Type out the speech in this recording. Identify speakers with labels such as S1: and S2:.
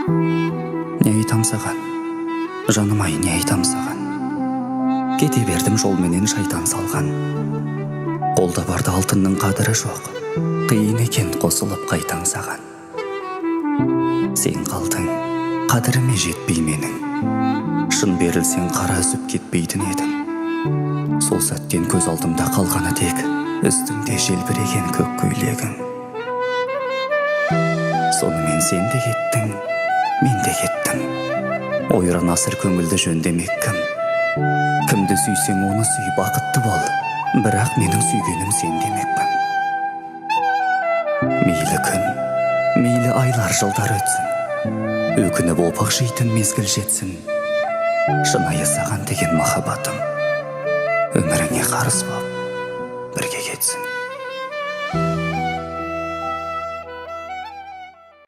S1: Не айтам саған, жаным ай, не айтам саған? Кете бердім жолменен шайтан салған. Қолда барда алтынның қадірі жоқ, қиын екен қосылып қайтаң саған. Сен қалдың қадіріме жетпей менің, шын берілсең қара үзіп кетпейтін едің. Сол сәттен көз алдымда қалғаны тек үстіңде желбіреген көк көйлегің. Сонымен сен де кеттің, мен де кеттім. Ойран асыр көңілді жөндемек кім? Кімді сүйсең, оны сүй, бақытты бол, бірақ менің сүйгенім сен демекпін. Мейлі күн, мейлі айлар, жылдар өтсін, өкініп опық жейтін мезгіл жетсін, шынайы саған деген махаббатым өміріңе қарыз боп бірге кетсін.